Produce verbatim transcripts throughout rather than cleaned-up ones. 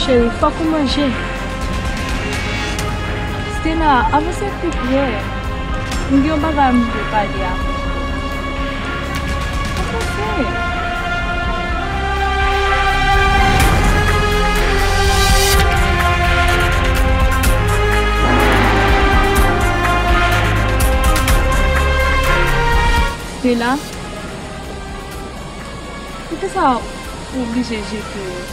Cheri, fòk ou manje. Stella, avanse pi pre. M gen yon bagay m vle pale avè w. Avanse. Stella, poukisa ou oblije jete yo?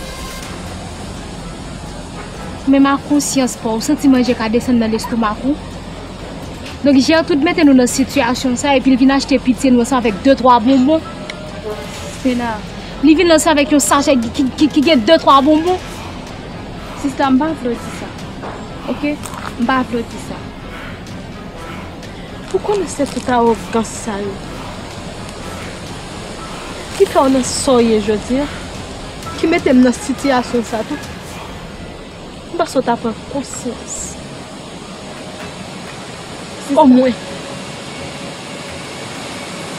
Menm a konsyans pa w, ou santi manje ka desann nan lestomak ou? Donk, Gertrude mete nou nan sitiyasyon sa, epi l vin achte pitye nou ansanm avèk de twa bonbon. Stella. Li vin ansanm avèk yon sachè ki, ki, ki, ki gen de twa bonbon. Sista, m pa vle w di sa. Oke? M pa vle w di sa. Ou konnen se tout awogans sa yo ki fè w nan sa w ye jodi a, ki mete m nan sitiyasyon sa tou. M panse w ta pran konsyans. Omwen.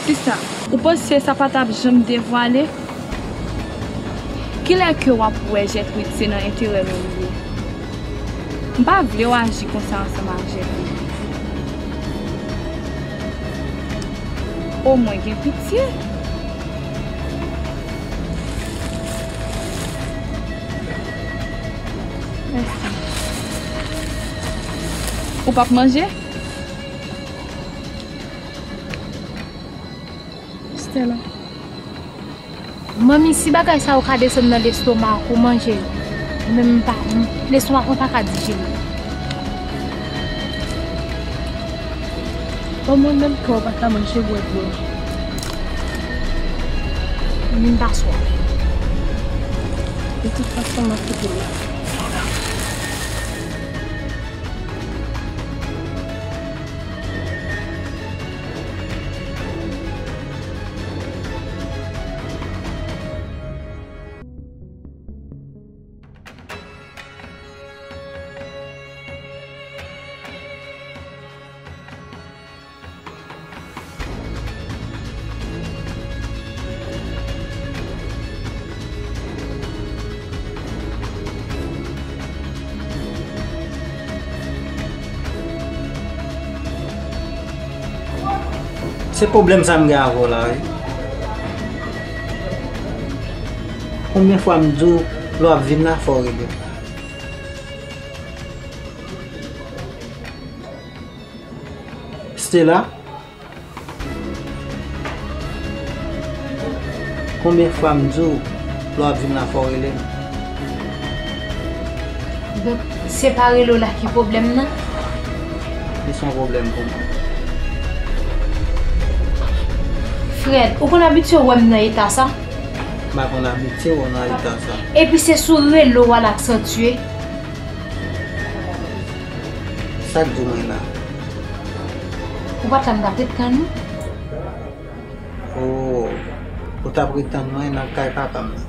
Sista, ou panse sa pa t ap janm devwale? Kilè ke w ap wè Gertrude se nan enterè nou li ye? M pa vle w aji konsa ansanm ak Gertrude. Omwen gen pitye. Mèsi. Ou p ap manje? Stella. Manmi, si bagay sa yo ka desann nan lestomak ou, manje yo. Mwen menm m pa, m, lestomak mwen pa ka dijere. Bon, mwen menm tou, ou pa ka manje bwè dlo. Vin pa swa. De tout fason, m ap kite w la. Se pwoblèm sa m gen avè w la, wi. Konbyen fwa m di w, lè w ap vin la, fò w rele m? Stella? Konbyen fwa m di w, lè w ap vin la, fò w rele m? Donk, se pa rele w la ki pwoblèm nan? Li se yon pwoblèm pou mwen. Fred, ou konn abitye wè m nan eta sa? M pa konn abitye wè w nan eta sa. Epi se sou rele w al aksantye. Sa k di w mwen la? Ou pa t la, m t ap ret tann ou. Oh, ou t ap ret tann mwen nan kay papa m nan.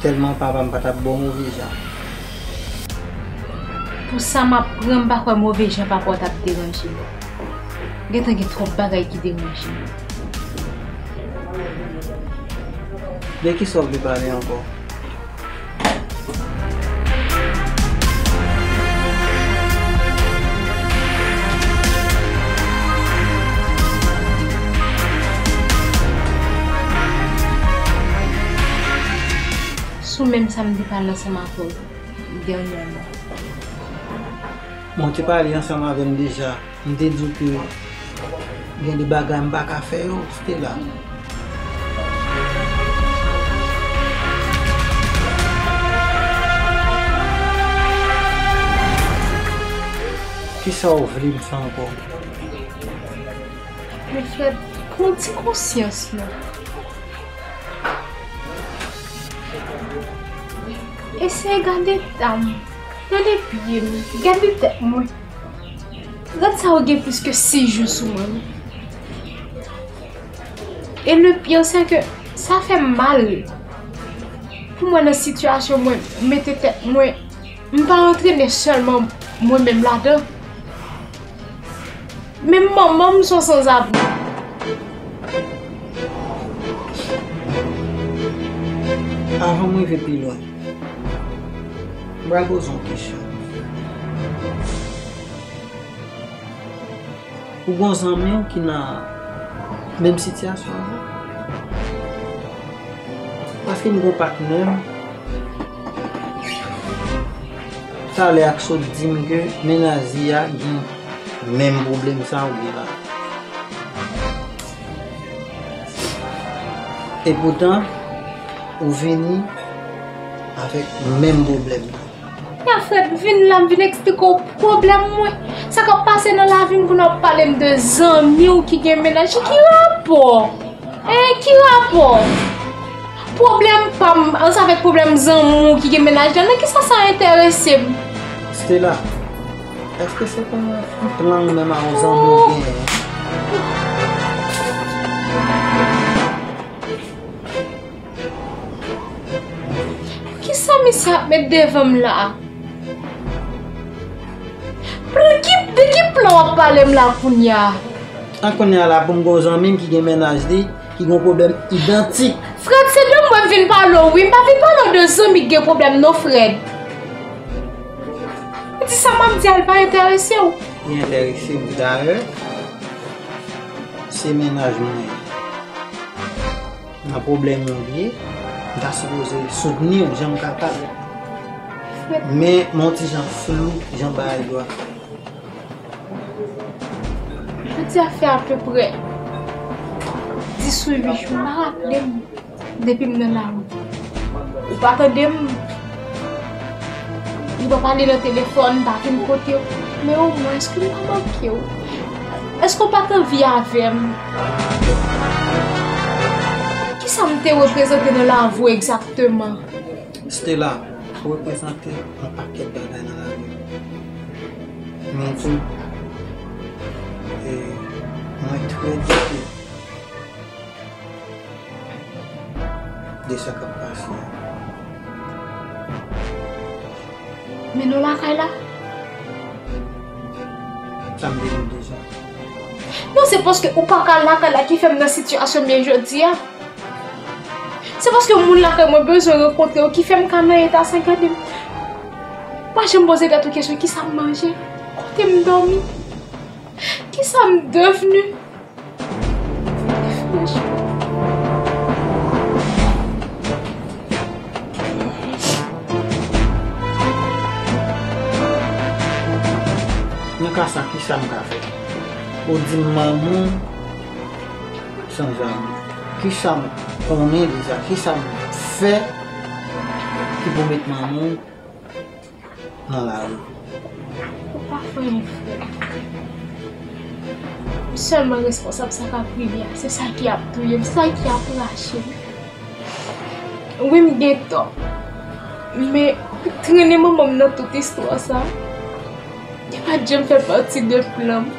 Tèlman papa m pa t ap ba w move jan. Pou sa m ap pran, m pa kwè move jan papa w t ap deranje m. Gentan gen twòp bagay ki deranje m. De kisa w vle pale ankò? Sou menm sa m te pale ansanm avè w dènyèman. Bon, w te pale ansanm avè m deja. M te di w ke gen de bagay m pa ka fè yo, Stella. Kisa w vle m fè ankò? Men Fred, pran ti konsyans non. Eseye gade eta m, gade pye m, gade tèt mwen. Gad sa, ou gen plis ke sis jou sou mwen wi. E le pire, se ke sa fè m mal pou mwen nan sitiyasyon mwen mete tèt mwen. M pa antrene sèlman mwen menm ladan. Menm manman m se yon sanzabri. Avan m rive pi lwen, M pral poze w yon kesyon. Ou gen yon zanmi w ki nan menm sitiyasyon avè w? Paske m gen yon patnè m talè a k sot di m ke mennaj li a gen menm pwoblèm sa ou gen la. Epoutan, ou vini avèk menm pwoblèm nan. Ya Fred, m vin la, m vin eksplike w pwoblèm mwen. Sa k ap pase nan lavi m, kounye a w ap pale m de zanmi w ki gen mennaj. Ki rapò? Hein, ki rapò pwoblèm pa m ansanm avèk pwoblèm zanmi w ki gen mennaj la? Nan kisa sa enterese m? Stella, èske se pa yon plan ou menm ak yon zanmi w genyen? Kisa misye ap met devan m la a? Plan ki, de ki plan w ap pale m la kounye a? An kounye a la, pou m gen yon zanmi m ki gen mennaj li, ki gen yon pwoblèm idantik. Fred, se de mwen m vin pale w, wi. M pa vin pale w de zanmi k gen pwoblèm, non, Fred. Ou di sa m ap di a, l pa enterese w? Li enterese m. Dayè, se mennaj mwen. Nan pwoblèm ou ye, m ta sipoze soutni w jan m kapab. Men, m yon ti jan flou jan bagay yo ap fèt. Jodi a fè apeprè dis ou uit jou, m pa raple m depi m nan lari. Ou pa tande m. Li pa pale nan telefòn, li pa vin kote w. Men omwen, èske m pa manke w? Èske w pa t anvi avè m? Kisa m te reprezante nan lavi w egzakteman? Stella, ou reprezante yon pakèt bagay nan lavi m. Men tou, e, mwen trè depli de sa k ap pase a. Men nou lakay la? Sa m te di w deja. Non, se paske ou pa ka lakay la ki fè m nan sitiyasyon m ye jodi a. Se paske moun lakay mwen bezwen rankontre w ki fè m ka nan eta sa. Gade m. Pa janm poze tèt ou kesyon, kisa m manje? Kote m dòmi? Kisa m devni? Nan ka sa, kisa m ka fè? Ou di m manman w san zabi. Kisa m konnen deja? Kisa m fè ki pou met manman w nan lari? Ou pa fè anyen, frè. Ou sèlman responsab sa k ap rive a. Se sa ki ap touye m, sa ki ap rache m. Wi, m gen tò. Men, trennen manman m nan tout istwa sa, li pa t janm fè pati de plan m.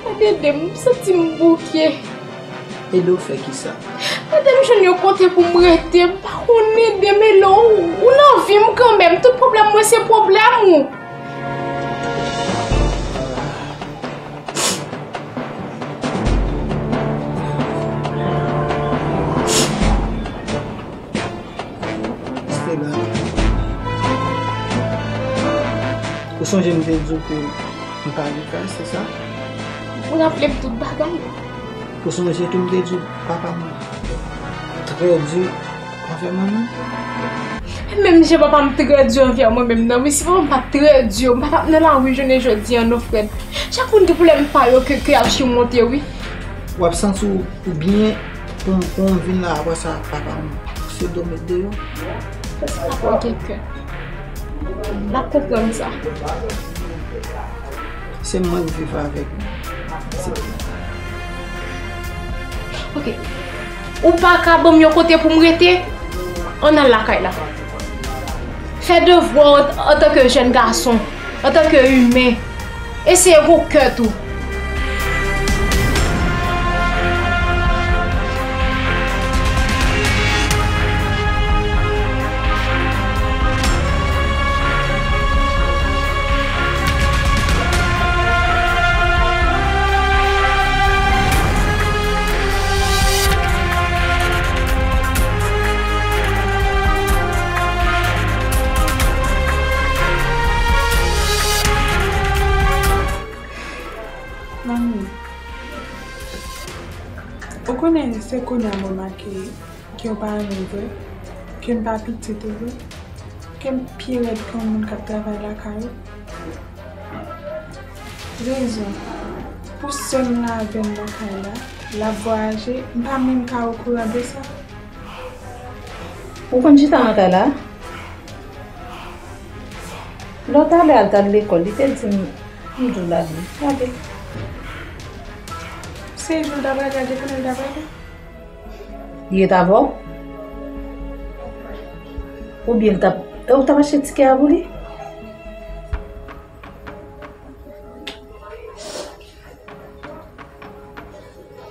Fred, ede m, m santi m bouke. Ede w fè kisa? Ede m jwenn yon kote pou m rete, m pa konn, ede m, ede m, ou nan vi m kanmenm, tout pwoblèm mwen se pwoblèm ou. Stella. Ou sonje m te di w ke m pa gen kay, se sa? M raple m tout bagay. Ou sonje tou m te di w papa m trè di anvè mwen menm? Menm jan papa m trè di anvè mwen menm nan, wi, si papa m pa t trè di, m pa t ap nan lari jounen jodi a non, Fred. Chak moun gen pwoblèm pa yo ke, ke y ap simonte, wi. W ap santi w Ou byen, pou, pou m vin la apre sa, papa m se do met deyò. Sa se pa okenn kè. M pa konprann sa. Se mwen k viv avèk li. Se tout. Oke. Ou pa ka ban m yon kote pou m rete? Ann al lakay la. Fè devwa w antanke jèn gason, antanke imen. Eseye gon kè tou. Konnen se kounye a m remake ke w pa renmen m vre, ke m pa pitit ou vre, ke m pi rèd ke yon moun k ap travay lakay ou. Rezon, pou sè m la avè m nan kay la, l ap vwayaje, m pa menm ka okouran de sa. Ou konn chita nan kay la? Lè w t ale al t al lekòl, li te di m, m di w l ale. Gade. Se jou l t ap rale a, depi lè l t ap rale. Li ret avè w? Oubyen l t ap, ou t ap achte tikè a pou li?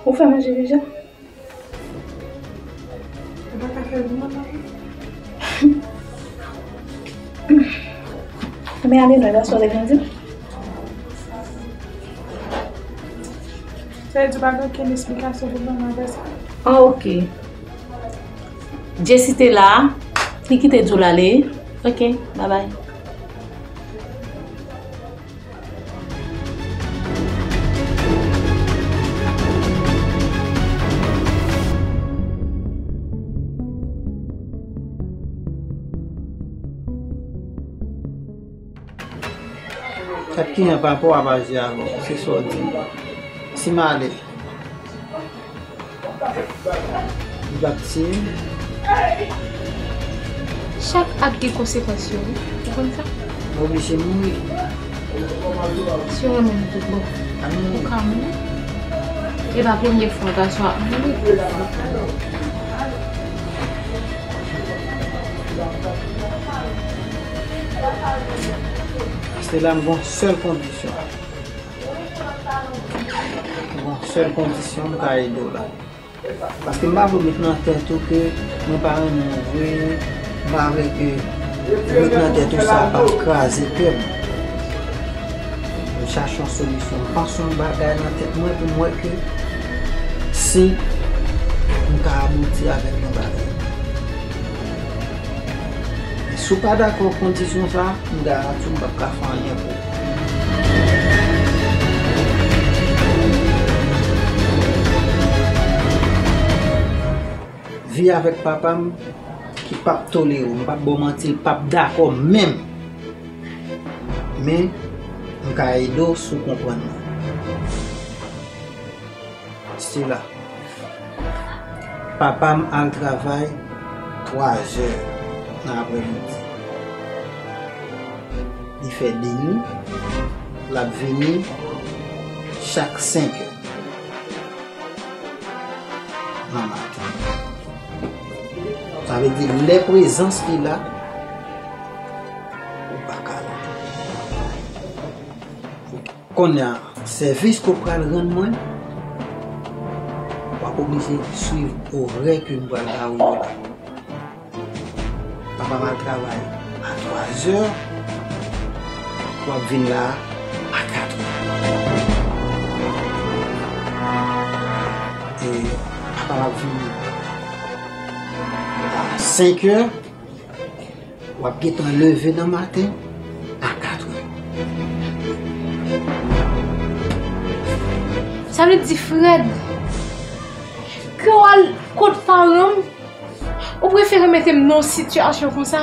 Ou fè manje deja? Ou pa ka fè l pou mwen, non? Men ale non, e pa sa w te gen di m? Sa vle di ou pa gen okenn esplikasyon pou ban mwen avè sa? Ah, ok. Jessy te la, li kite di w l ale. Ok, babay. Kat ki jan pa pou ap aji avè w, se sa w di. Si m ale, li p ap tiye m. Chak ak gen konsekans yo, wi. Ou konn sa? M oblije mouri. Si w renmen m tout bon, ou ka mouri. E pa premye fwa gason ap mouri. Paske la, m gon sèl kondisyon. M gon sèl kondisyon, m ka ede w la. Paske m pa vle w met nan tèt ou ke mwen pa renmen w vre, m pa vle ke w met nan tèt ou sa ap kraze kè m. M chache yon solisyon, m panse yon bagay nan tèt mwen pou m wè ke si m ka abouti avèk yon bagay. Men si w pa dakò ak kondisyon sa, m garanti w m p ap ka fè anyen pou ou. Viv avèk papa m ki p ap tolere w, m p ap ba w manti, l p ap dakò menm. Men, m ka ede w si w konprann mwen. Sila. Papa m al travay twa zè nan aprèmidi. Li fè de nwi, l ap vini chak senk è nan maten. Sa vle di, lè prezans li la, ou pa ka la. Kounye a, sèvis ke w pral rann mwen, w ap oblije swiv orè ke m pral ba ou yo la. Papa m al travay a twa zè, w ap vin la a kat è. E papa m ap vini a senk è. W ap gentan leve nan maten a kat è. Sa vle di, Fred, ke w al kot paran m, ou prefere mete m nan yon sitiyasyon konsa?